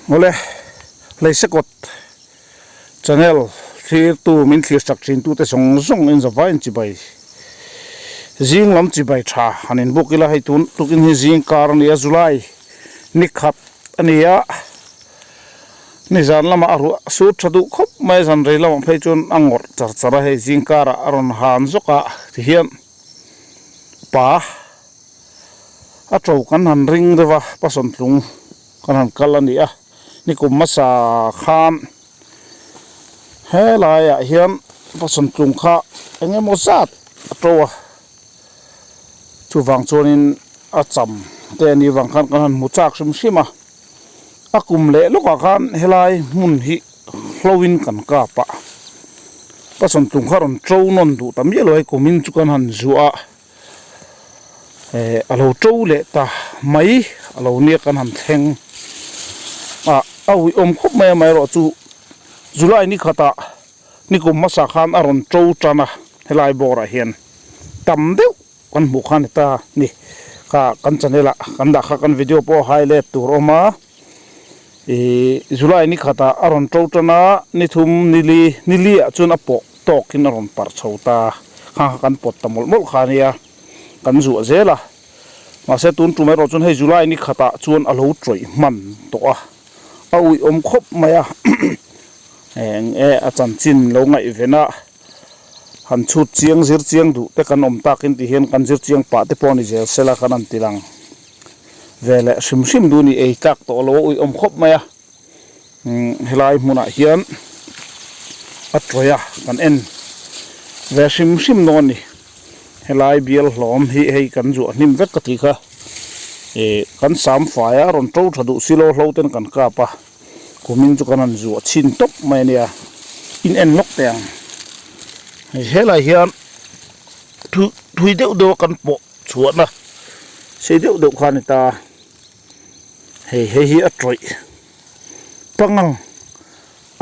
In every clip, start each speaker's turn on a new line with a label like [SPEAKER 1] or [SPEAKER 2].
[SPEAKER 1] Awle Hleisekawt channel thlirtu min thlir sak thin tute zawng zawng in zavai in chibai zing lam chibai tha han in buk ila hei tun tukin hi zing kar a ni a July ni khat a ni a nizan lamah a ruah sur tha duh khawp mai a zan rei lamah phei chuan a ngawrh char char a hei zing karah a rawn han zawk a tihian pa. A to kan han ring deuh a pasawntlung kan han kal a ni a nikum hmasa khan helaiah hian pasawntlung kha eng emaw zat a to a chuvang chuanin a cham te a nih vang khan kan han hmu chak hrim hrim a a kum leh lawkah khan helai hmun hi hlauhin kan kap a pasawntlung kha rawn to nawn duh ta miah lo a hei kumin chu kan han zuah a. Eh a lo to leh ta mai a lo nia kan han thleng a a uiawm khawp mai amaherawhchu July ni khatah nikum hmasa khan a rawn to tan a helai bawrah hian tam deuh kan hmuh kha a ni ta ni kha kan channel ah kan dah kha kan video pawh a highlight tur a awm a ih July ni khatah a rawn to tan a ni thum ni li ni li ah chuan a pawh tawkin a rawn parh chho ta kha kha kan pawt ta mawlh mawlh kha ania kan zuah zel a mahse tun tum erawh chuan hei July ni khatah chuan a lo tawih hman tawh a a uiawm khawp mai a eng e a chanchin lo ngaihven a han chhut chiang zir chiang duh te kan awm takin ti hian kan zir chiang pah te pawh a ni zel sela kan han ti lang ve leh hrim hrim duh a ni ei tlak tawh lo a uiawm khawp mai a. Helai hmunah hian a tawih a kan en ve hrim hrim dawn a ni helai bial hlawm hi hei kan zuah hnim vek ka tih kha ih kan sam fai a rawn to tha duh silo hlo ten kan kap a kumin chu kan han zuah chhin tawp mai a nia in en lawk teh ang hei helai hian thui deuh deuh a kan pawh chhuahna sei deuh deuh kha a ni ta. Hei hei hi a tawih pangang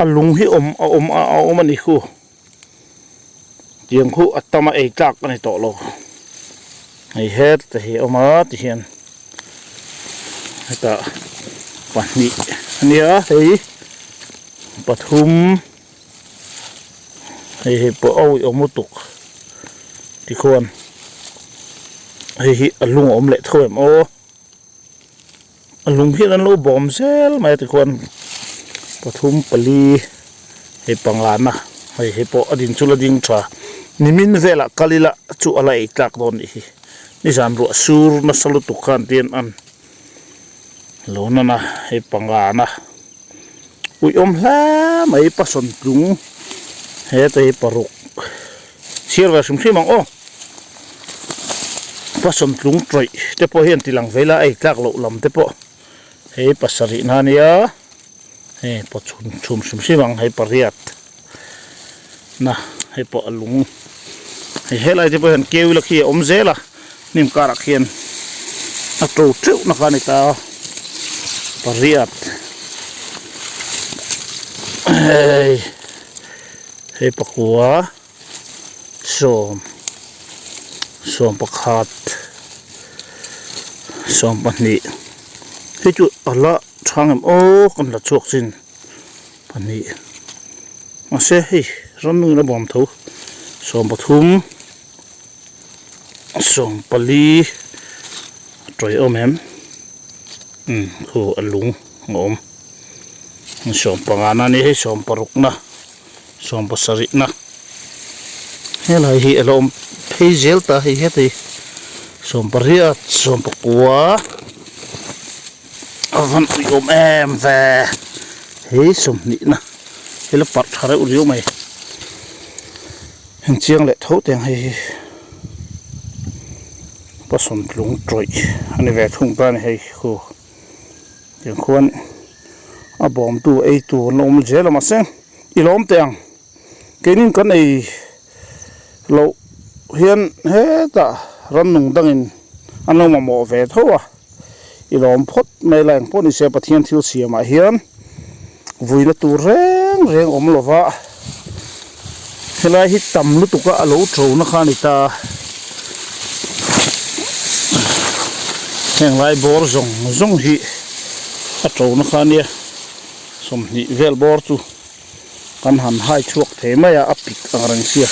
[SPEAKER 1] a lung hi awm a awm a awm a ni khu tiang khu a tam a ei tlak a ni tawh lo hei het te hi a awm a ti hian hetah pahnih a nia hei pathum hei hei pawh a awih awm lutuk tikhuan hei hi a lung a awm leh tho em aw. A lung hian an lo bawm zel mai a tikhuan pathum pali hei pangana hei hei pawh a din chu la ding tha nimin velah kal ila chu a la ei tlak dawn nih hi nizan ruah sur nasa lutuk khan tiin an lo nan a hei pangana uiawm hle mai pasawn tlung heta hi paruk chhiar ve hrim hrim ang aw pasawn tlung tawih te pawh hian ti lang vei la a ei tlak loh lam te pawh hei pasarih na ania hei paw chhum chhum hrim hrim ang hei pariat na hei pawh a lung hei helai te pawh hian keu ila khi a awm zel a hnim karah khian a to teuh na kha a ni ta pariat hei hei pakua sawm sawm pakhat sawm pahnih hei chu a la chhang em aw kan la chhuak chin pahnih mahse hei ramnungin a bawm tho 13 40 a tawih awm em umm khu a lung a awm 15 na a ni hei 60 na 70 na helai hi a la awm phei zel ta hei heti 18 19 A van ui awm em ve hei sawmhnihna hi la parh tha reuh riau mai heng chiang leh tho teng hei hi pasawmtlung tawih a ni ve thung ta a ni hei khu tiang khuan a bawmtu ei tur an la awm zel a mahse i lawm teh ang keinin kan ei loh hian hetah rannung dangin an lo mamawh ve tho a. I lawm phawt mai la engpawh ni se Pathian thil siamah hian vuina tur reng reng awm lo va, helai hi tam lutuk a a lo to na kha a ni ta. Heng lai bawr zawng zawng hi a to na kha a nia. 20 vel bawr chu kan han hai chhuak thei mai a, a pik ang reng sia.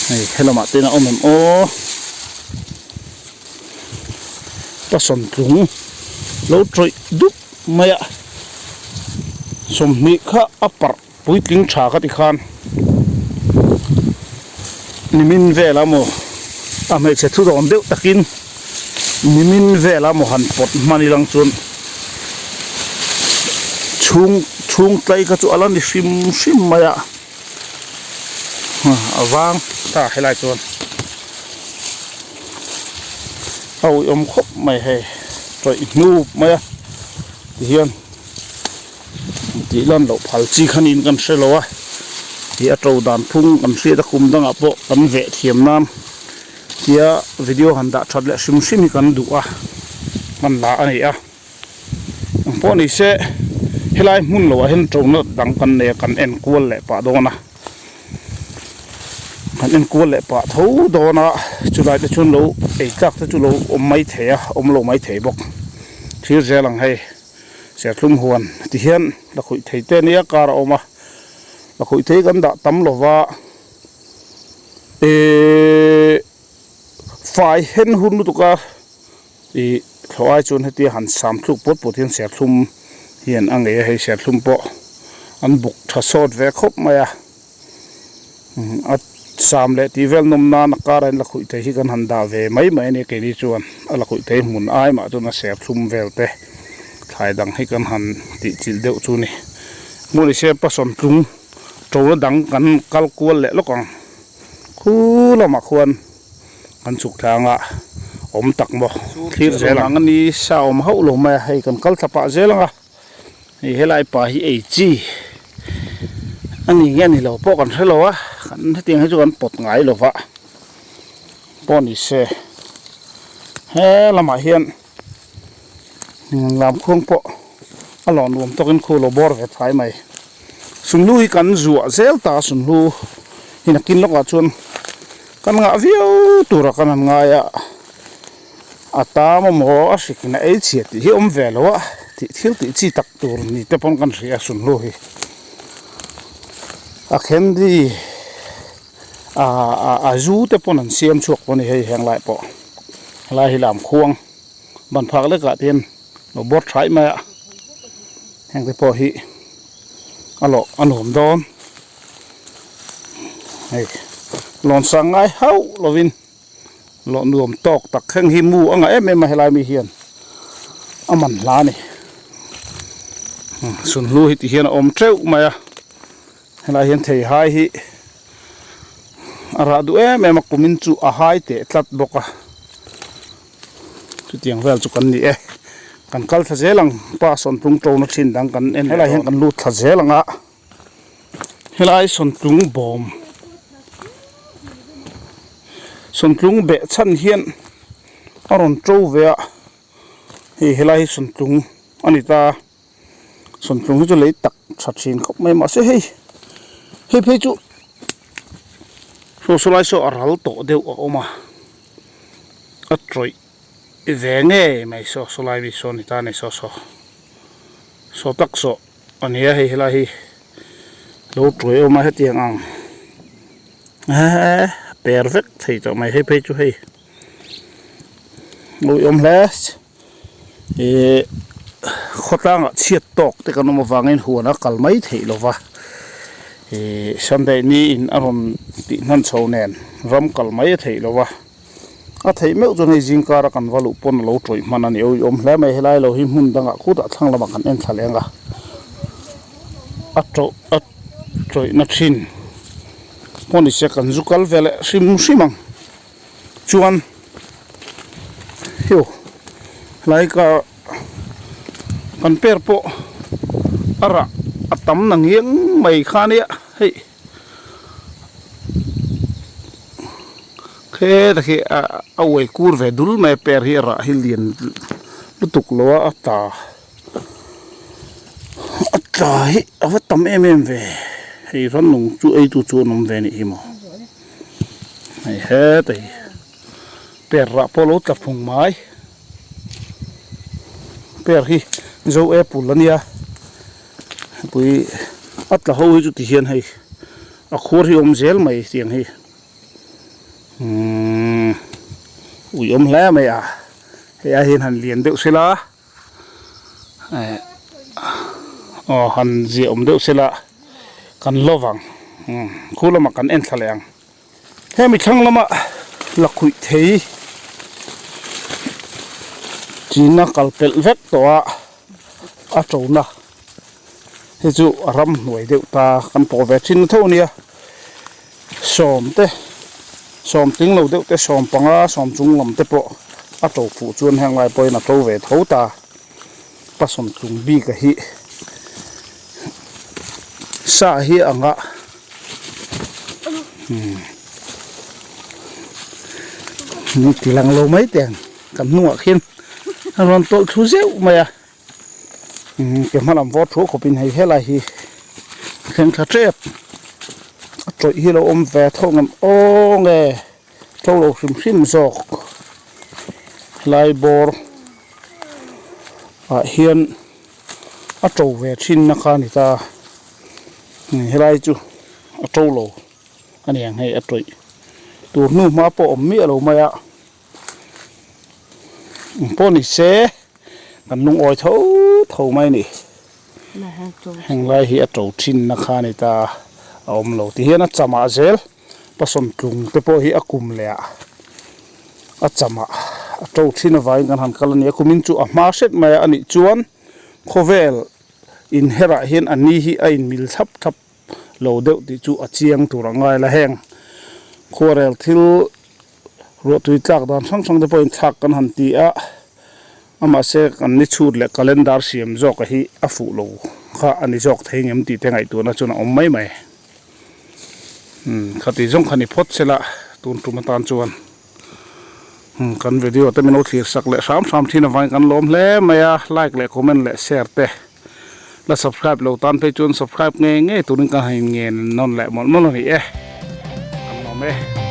[SPEAKER 1] Hei helamah te hian a awm em aw. Pasawm tlung lo tawih dup mai a, 20 kha a parh puitling tha ka ti khan nimin vel a maw a hmeichhe thu dawn deuh takin nimin vel a maw han pawt hman ilang chuan chhung chhung tlai kha chu a la ni hrim hrim mai a a vang ta helai chuan a uiawm khawp mai hei tawih hnup mai a tihian. Tih lan loh phal chi kha niin kan hre lo a, tih a to dan phung kan hriat a kum dangah pawh kan veh thiam nan tia video han dah that leh hrim hrim hi kan duh a, kan la a ni a. Eng pawh ni se helai hmun loh ah hian tona dang kan nei a kan en kual leh pah dawn a, kan en kual leh pah tho dawn a chulai te chuan lo ei tlak te chu lo awm mai thei a awm lo mai thei bawk thlir zel ang hei. Serthlum huan ti hian la khuih thei te nia kar a awm a, la khuih thei kan dah tam lo va, ehh fai hen hun lutuk a ih thlawh ai chuan hetia han sam thluk pawt pawt hian serthlum hian a ngei a, hei serthlum pawh an buk tha sawt ve khawp mai a. A sam leh tih vel nawm nan a kar a in lakhuih thei hi kan han dah ve mai mai a nia keini chuan a lakhuih thei hmun ai mah chuan a ser thlum vel te thlai dang hi kan han tih chilh deuh chu a ni. Hmun i siam pasawn tlung ṭona dang kan kal kual leh lawk ang khu lamah khuan kan chhuk thlang a awm tak maw thlir zel ang a ni sa awm hauh lo mai a hei kan kal thla pah zel ang a. Hei helai pa hi ei chi a ni nge ni lo pawh kan hre lo a kan hetiang hi chu kan pawt ngai lo va pawh ni se he lamah hian lam khuang pawh a lawh nuam tawkin khu lo bawr ve thai mai sunhlu hi kan zuah zel ta a sunhlu hi nakin lawkah chuan kan ngah viau turah kan han ngai a. A tam amaw a hrikin a ei chhia tih hi awm ve lo a, tih thil tih chi tak tur ni te pawn kan hria sunhlu hi. A candy a zu te pawn an siam chhuak pawh a ni hei heng lai pawh helai hi lam khuang ban phak lekah te hian lo bawr thaih mai a, heng te pawh hi a lawh a nuam dawn hei lawn sang ngai hauh lovin. Lawh nuam tawk tak thleng hi mu a ngah em em a helai mi hian a man hla a ni. Sunhlu hi ti hian a awm teuh mai a, helai hian theihai hi a rah duh em em a kumin chu a hai teh tlat bawk a, chutiang vel chu kan ni e. Kan kal thla zel ang pa sawntlung tona thin dang kan en helai hian kan lut thla zel ang a. Helai sawntlung bawm sawntlung beh chhan hian a rawn to ve a hei helai hi sawntlung a ni ta sawntlung hi chu lei tak tha thin khawp mai mahse hei hei phei chu saw saw lai saw a ral tawh deuh a awm a a tawih ve ngei mai saw saw lai mi saw a ni ta a ni saw saw saw tak saw. A nia hei helai hi lo tuai awm a hetiang ang eee per vek thei tawh mai hei phei chu hei awihawm hle ihh khawtlangah chhiat tawk te kan awm avangin huan a kal mai theih lo va ihh sunday ni in a rawn tih hnan chho nen ram kal mai a theih lo va. A theih meuh chuan hei zing kara kan va luh pawn a lo tawih hman a ni. Awi awm hle mai helai lo hi hmun dangah khutah thlang lamah kan en thla leng a, a tawh a tawihna thin pawh ni se kan zu kal ve leh hrim hrim ang chuan heuh helai ka kan per pawh a rah a tam na ngiang mai kha nia hei. Heta khi a uai kur ve dul mai a per hi a rah hi lian lutuk lo a a tla a tla hi a va tam em em ve hei rannung chu ei tu chu an awm ve anih hi maw hei heta hi per rah pawh a lo tla phung mai per hi zo apple a nia. Pui a tla ho hi chu ti hian hei a khuar hi awm zel mai tiang hi umm ui awm hle mai a hei ai hian han lian deuh sela eh aw han ziah awm deuh sela kan lo vang umm khu lamah kan en thla leh ang. Hemi thlang lama lakhuih thei china kal pelh vek tawh a a tona hi chu a ramhnuai deuh ta kan pawh ve thin tho a nia sawm te sawm tling lo deuh te sawm panga sawm chung lam te pawh a to fuh chuan heng lai pawhin a to ve tho ta pasawm tlung bik a hi sa hi a ngah. Ni ti lang lo mai teh ang kan hnungah khian a rawn tawlh thlu zeuh mai a ke hma lam vawr thu khawpin hei helai hi a thleng thla tep a tawih hi a lo awm ve tho ngam aw nge tlo lo hrim hrim zawk helai bawr ah hian a to ve thin na kha a ni ta helai chu a to lo a ni ang hei a tawih tur hnu hma pawh a awm miah lo mai a engpawh ni se kan lungawi tho tho mai a ni heng lai hi a to thin na kha a ni ta a awm lo ti hian a chamah zel pasawm tlung te pawh hi a kum leh ah a chamah a to thin avangin kan han kal a ni a kumin chu a hma hret mai a anih chuan khawvel inherah hian a ni hi a inmil thlap thlap lo deuh tih chu a chiang tur a ngai la heng khuarel thil ruahtui tlak dan hrang hrang te pawhin thlak kan han ti a amahse kan ni chhut leh calendar siam zawk a hi a fuh lo kha a ni zawk thei ngem tih te ngaihtuahna chuan a awm mai mai umm khati zawng kha ni phawt se la tun tum atan chuan kan video te min lo thlir sak leh hram hram thin avangin kan lawm hle mai a like leh comment leh share te. La subscribe lo tan phei chuan subscribe ngei ngei turin ka han ngen nawn leh mawlh mawlh a ni e. Kan lawm e.